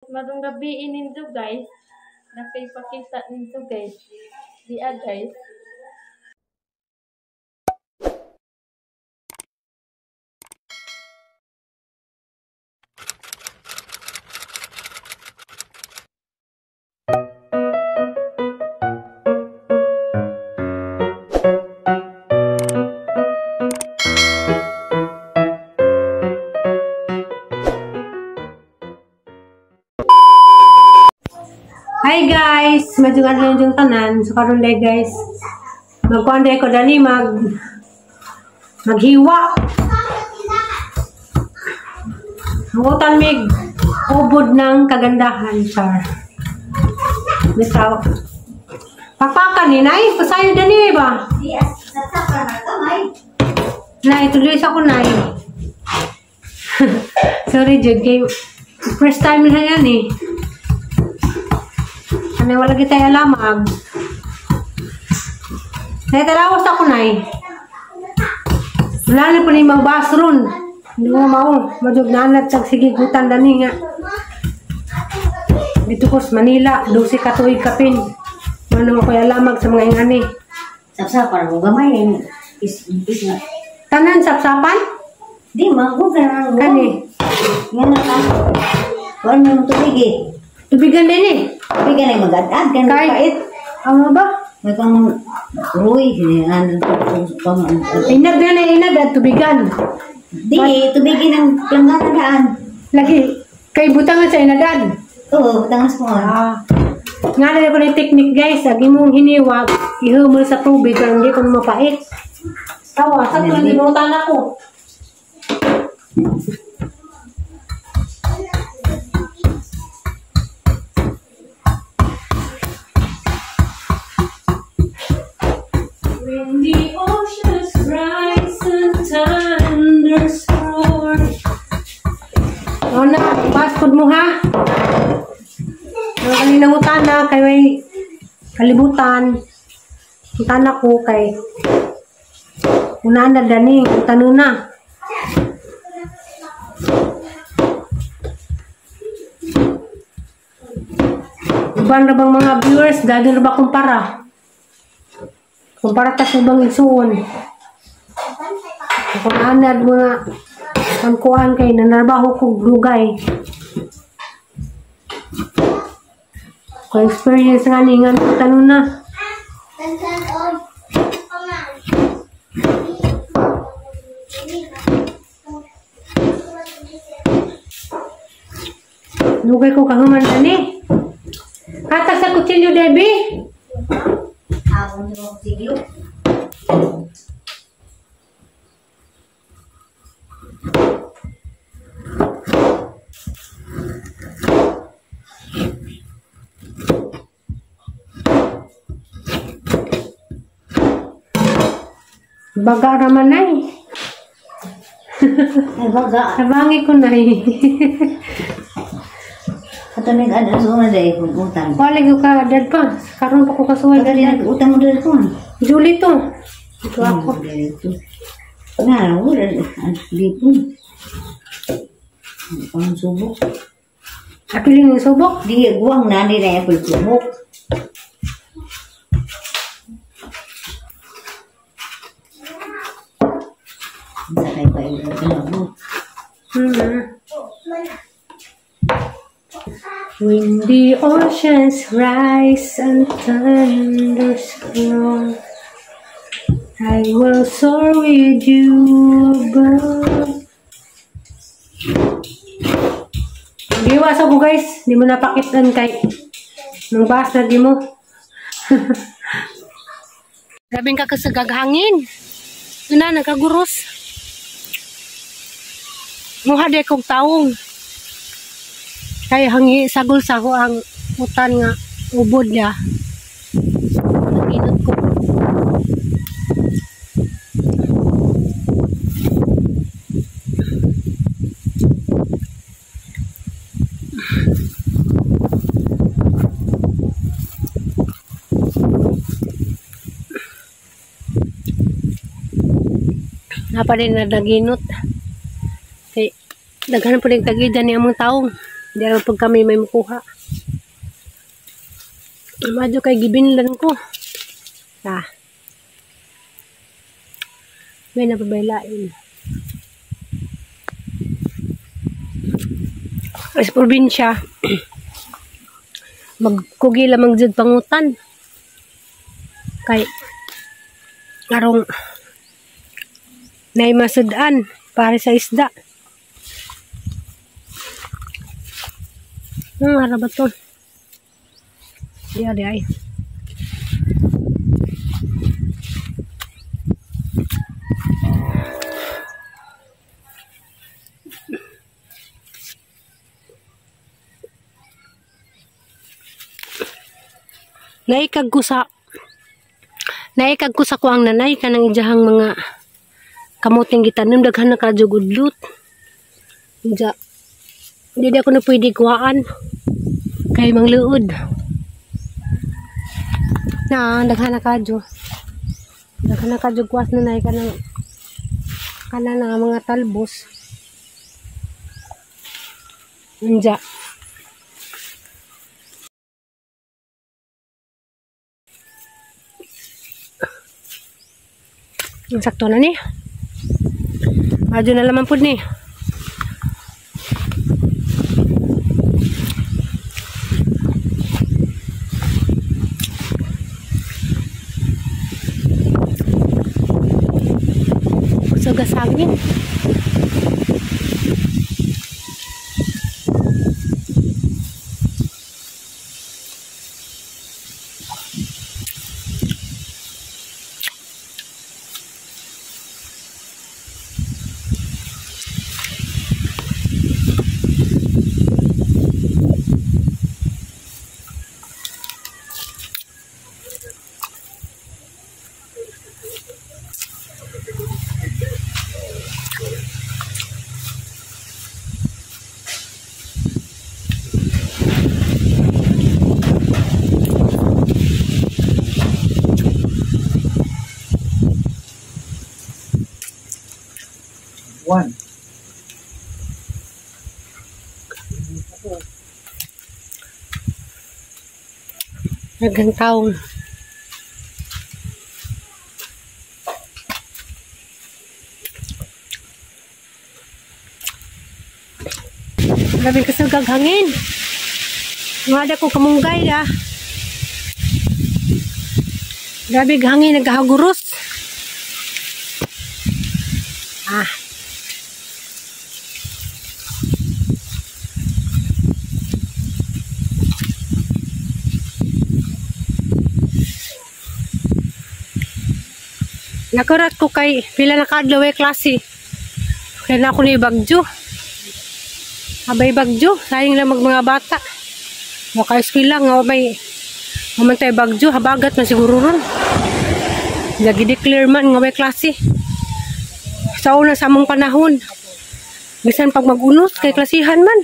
Marong gabi nindo guys. Nakipakita nindo guys. Diya guys. Hi guys, medyo ano yung tanan. So karon day guys, magkuan day ko dani maghiwa. Mutan mig ubod ng kagandahan char. Bitaw. Papakan ni nay, pasayo dani ba? Nay, tuloy sa ko nay. Sorry jud kay first time na yan eh. Ano, wala kita alamag. Nay, talawas ako, nay. Wala na po na yung magbasron. Hindi mo mao. Madug na anat sa sige gutan dani nga. Dito ko sa Manila, 12 ka tuig kapin. Ano mo ko alamag sa mga ingani. Sapsapan mo gamay. Is nga. Tanan sapsapan? Di man ko tanan. Kani. Nga na ka. Wala mo tubig eh. Tubigan din eh. Tubigan ay mag-ad-ad. Kaya pait. Ano ba? May pang ruy. Inag na inag at tubigan. Di, tubigin ang planggana daan. Lagi, kay butangan sa inadan. Oo, butangan sa mga. Nga na ko na yung technique guys. Agi mong hiniwag, ihumol sa tubig pero hindi ko mapait. Tawa, sa tuwing limutan ako. When the oceans rise and thunders roar. O na, paskod mo ha. Ang kaninang utana kay may kalibutan. Utana ko kay una na dani, utano na. Uban ra bang mga viewers, daghan ra ba kumpara? Kumpara ta sa ubang igsuon. Kung anad mga pangkuan kay nanarbaho kog dugay. Kung experience nga ni nga tanong na. Dugay ko kahuman ani. Hatag sa kutsilyo, Debbie. Baga raman ay. Ay baga. Nabangi ko na eh. Ato nag adso na dai kung utang. Wala ko ka dad pa. Karon pa ko kasuway. Pagka utang mo dad ko. Julie to. Ito ako. Na, wala dito. Ang subok. Apilin yung subok? Di guwang na ni na apil subok. Sakay pa yung subok. When the oceans rise and thunders roar, I will soar with you above. Giwas ako guys, di mo napakitan kay nang bas na di mo. Grabing kakasagaghangin. Ito na, nagkaguros. Muha di kong taong. Kaya hangi sagol sa ako ang utan nga ubod niya. Naginot ko. Napa din na naginot. Kay daghan po din tagida ni among taong. Hindi naman pag kami may makuha. Madyo kay gibinlan ko. Ah. May napabaylain. Sa probinsya, magkugi lamang jud pangutan. Kay karong nay masud-an para sa isda. Ara ba to? Di ari ay. Naikag ko sa kuang nanay kanang ijahang mga kamuting gitanom daghan na kadyo udlot. Ija di ako na pwede kuhaan kay mangluod. Na daghan na kadyo. Daghan na kadyo kuwas nanay kanang kana na mga talbos. Ija sakto na ni. Adyo na laman pud ni. Kusog sa hangin. One. Daghang taong. Grabe kasugag hangin. Wala ko kamunggay da. Grabe hangin naghaguros. Ah. Nakurat ko kay pila na kaadlaw eh klase. Kaya na ako ni bagyo. Abay bagyo, sayang lang mag mga bata. Maka-eskwela nga may mamantay bagyo, habagat man siguro ron. Nagi-declare man nga may klase. Sa una sa among panahon. Bisan pag mag-unos kay klasihan man.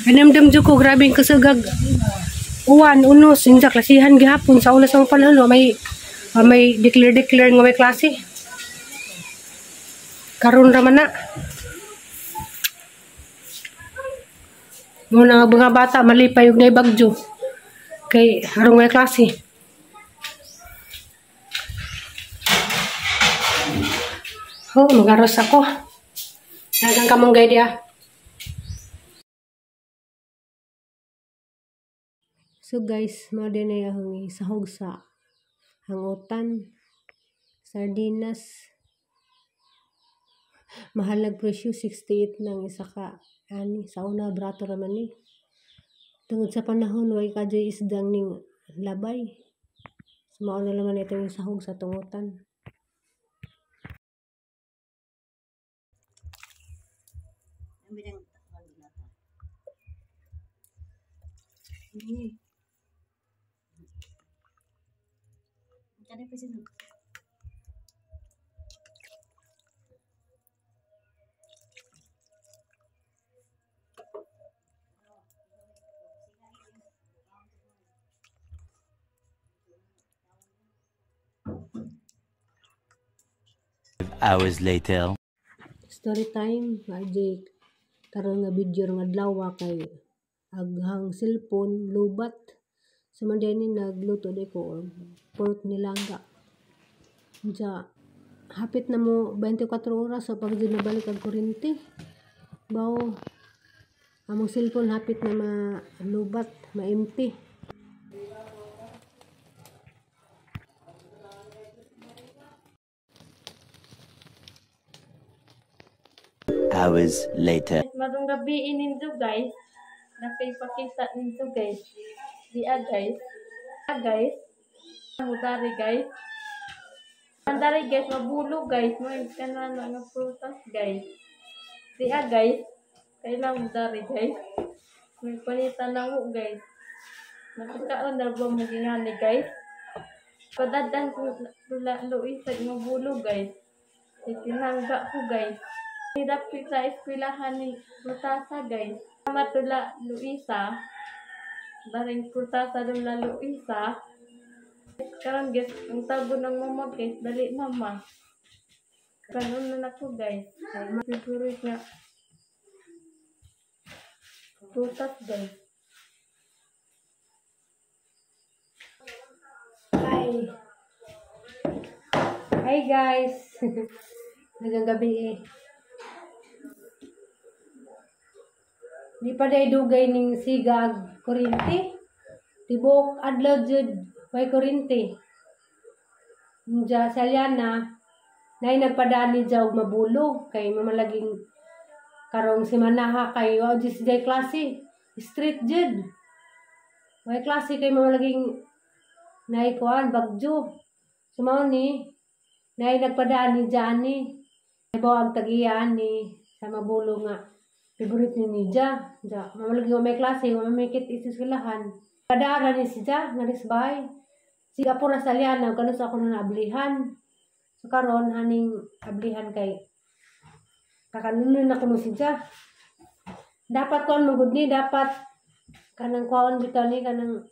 Kanamdam jud ko grabe ang kasugag. Uwan, unos, inja klasihan gihapon sa una sa among panahon may declare nga may klase. Karon ra man na. Mo na mga bata malipay og nay bagyo. Kay arong may klase. Oh, magaros ako. Daghang kamunggay diha. So guys, mao din ay akong isahog sa hangutan, sardinas. Mahal nag presyo, 68 nang isa ka ani sa una brato ra man ni. Tungod sa panahon way kadyoy isdang ning labay. So, mao na laman itong sahog sa tungutan. Hours later. Story time, adjay karon nga video nga adlaw kay aghang cellphone lubat. So man ni nagluto di ko og pork nilangga. Unsa hapit na mo 24 oras so pag di nabalik ang kuryente. Bawo among cellphone hapit na malubat, ma-empty. Hours later. Marong gabi nindo guys. Napipakita nindo guys. Diya guys. Guys. Mudari guys. Andari guys, mabulo guys. May kanan nga prutas guys. Diya guys. Kailang mudari guys. May panitan na mo guys. Nakakaon na ba mo gingani guys? Padadan ko lula Luis ag mabulo guys. Itinangga ko guys. Nidapit sa eskwelahan ni Prutasa guys. Matula Luisa. Baring Prutasa lula Luisa. Karon guys, ang tago ng mama guys, dali mama. Kanon na nako guys. Ay mapipurit nga prutas guys. Hi. Hi guys. Nagang gabi eh. Di pa day dugay ning siga ag kuryente. Tibok adlaw jud way kuryente. Unja sa Liana nay nagpadani ja og mabulo kay mamalaging karong semanaha kay wa jud siya klase. Street jud. Way klase kay mamalaging nay kuan bagyo. So mao ni nay nagpadani ja ani. Ibaw ang tagiya ani sa mabulo nga favorite ni Nija. Ja, mamalagi may klase, may kit eskwelahan. Padara ni siya nga risbay. Siga po na sa Liana, kano sa ako na naablihan. So karon haning ablihan kay kakanunon na kuno siya. Dapat kuan magud ni, dapat kanang kuan bitaw ni kanang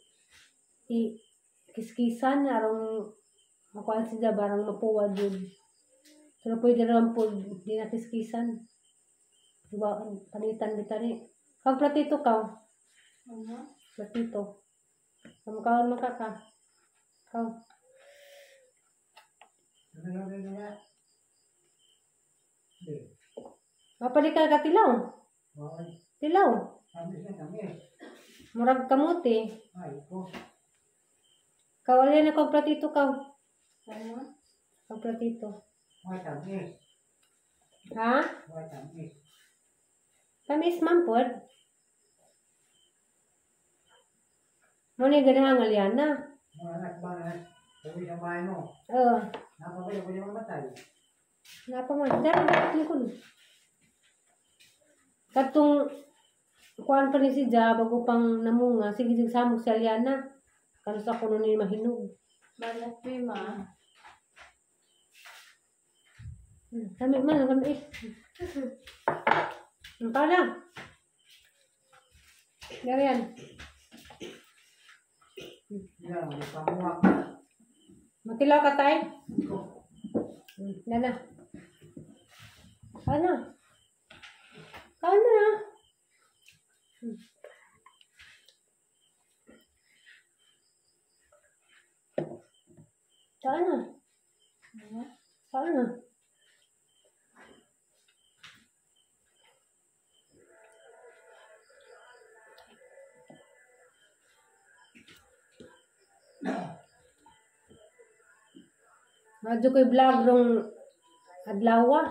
i kiskisan arong makuan siya barang mapuwa jud. Pero pwede raman po di na kiskisan. Diba, panitan bitaw ni. Kag platito ka. Ano? Platito. Kamukhaan man ka ka. Kaw. Mapalik ka ka tilaw. Tilaw. Murag kamuti. Kawalyan na kag platito kaw. Ano? Kag platito. Ha? Tamis man pod. Mo ni ganahan nga Liana. Oo. Napa man. Dara likod. Katong kuan pa ni si Ja bago pang namunga sige sig samok si Liana. Kanos ako nun ni mahinog. Balat ma. Kami man kami eh. Ang pala. Darian. Matilaw ka tay? Nana. Ano? Ano na? Saan na? Saan na? Madyo ko'y vlog rong adlawa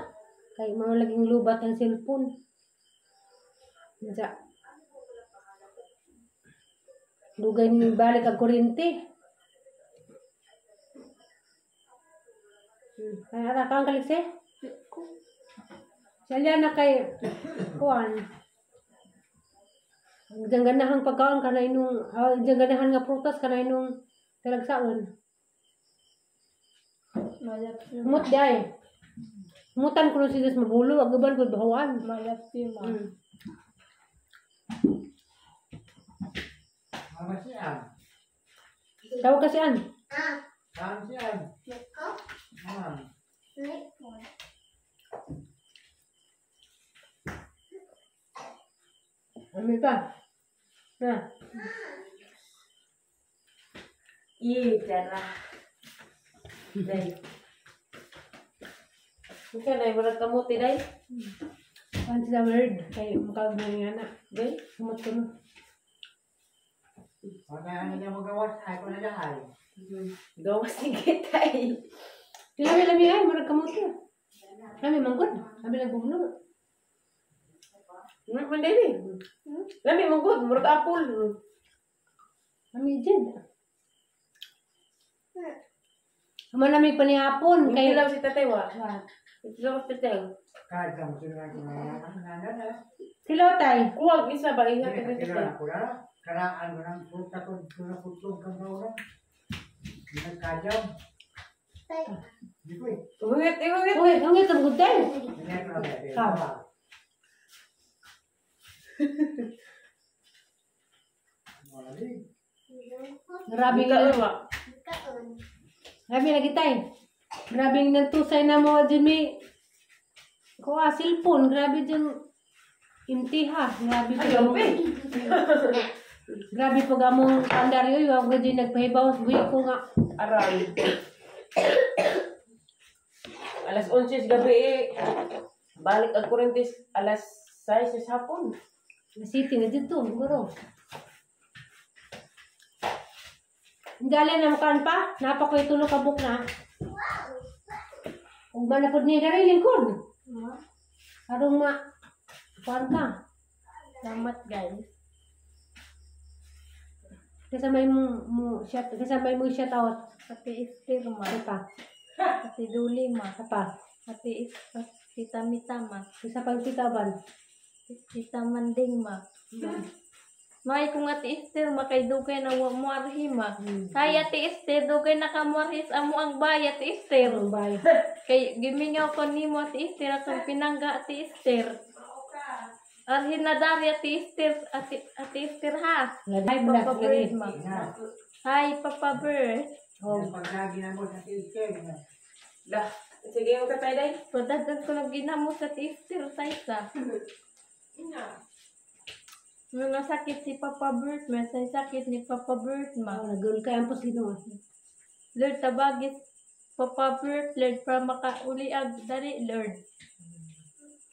kay mga laging lubat ang cellphone. Unsa? Dugay ni balik ang kuryente. Ay ara kang kaliksi? Siya na kay kuan. Ang ganahang pagkaon kanay nung ang ganahan nga prutas kanay nung talagsaon. Mut day. Mutan ko si Diyos mabulo, aguban ko bahuan. Malapti ma. Tawag ka siyan. Ano pa? Na. Ih, jara. Day. Ikaw na, murag kamuti, day. Ano sila word? Kay mukha na nga na. Day. Sumot ko no. Wala na niya magawas. Ay ko na dahil. Gawas ni kita eh. Lami lami ay, murag kamuti. Lami manggod. Lami lang bugno. Murag man day. Lami man gud, murag apple. Lami dyan. Malamig pa ni hapon. Kay Kay lang si tatay wa. Ito si tatay. Kahit ka mo sila ko na na. Sila tay. Kuwag isa ba iha Hindi kay ka tatay. na ko na. Karaan ko ng puta ko ko na putlog kang kaura. Nagkajaw. Di ko eh. Hungit, hungit. Uy, ang itong good day. Hindi ko na kaya. Tama. Wala. Grabe Ikaw nga. wa. Grabe lagi tay. Grabe nagtusay na mo Jimmy. Kuha cellphone, grabe dyan imtiha. Grabe Ay, po. ope. Grabe pag among kandar yun, ako dyan nagpahibaw sa buhi ko nga. Aray. Alas 11 sa gabi eh. Balik ang kuryente alas 6 sa hapon. City na dito, siguro. Dali na makaan pa. Napa ko itulo ka book na. Ug man na pud ni diri lingkod. Arong ma kuan ka. Salamat guys. Kasi may mo, mo shout, kasi may mo shout out. Ate Esther ma. Ano pa? Ate Duli ma. Ano pa? Ate Tita Mita ma. Isa pang titaban. Tita Manding ma. May kung Ate Esther ma kay dugay na wa mo arhi ma. Hay Ate Esther dugay na ka mo arhi sa amo ang bay Ate Esther. Ang bay. Kay gimingaw ko nimo Ate Esther atong pinangga Ate Esther. Arhi na dari Ate Esther, Ate Esther ha. Hi, Papa Black Bird ma. Hi Papa Bird. Oh. Pagkagi na mo sa teacher. Dah. Sige, yung tatay day. Padadag ko lang ginamo sa Ate Esther sa isa. Nung nasakit si Papa Bert, may say sakit ni Papa Bert ma. Oh, nagul kay ampos Ginoo. Lord, tabagis Papa Bert, Lord, para makauli ag dali, Lord.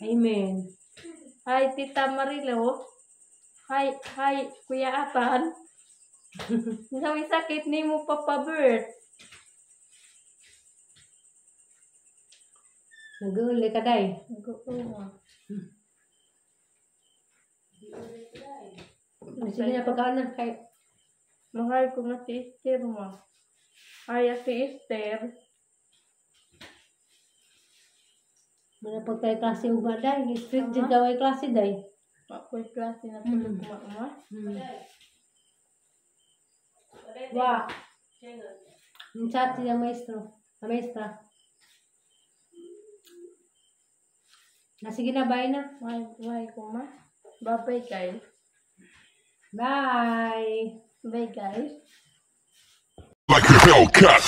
Amen. Hi, Tita Marilo. Hi, hi, Kuya Atan. May sakit ni mo, Papa Bert. Nagul ka day. Nag-uuma. Sige na pagkaan na kay Mahal ko nga si Esther mo. Ay, si Esther. Mana pag tayo klase ugma day, street jud kaway klase day. Ako'y klase na tulog kuma. Wa. Yung chat siya maestro. La maestra. Na sige na, bye na. Bye, bye ko ma. Bye-bye, guys. Bye. Bye, guys. Like a Hellcat.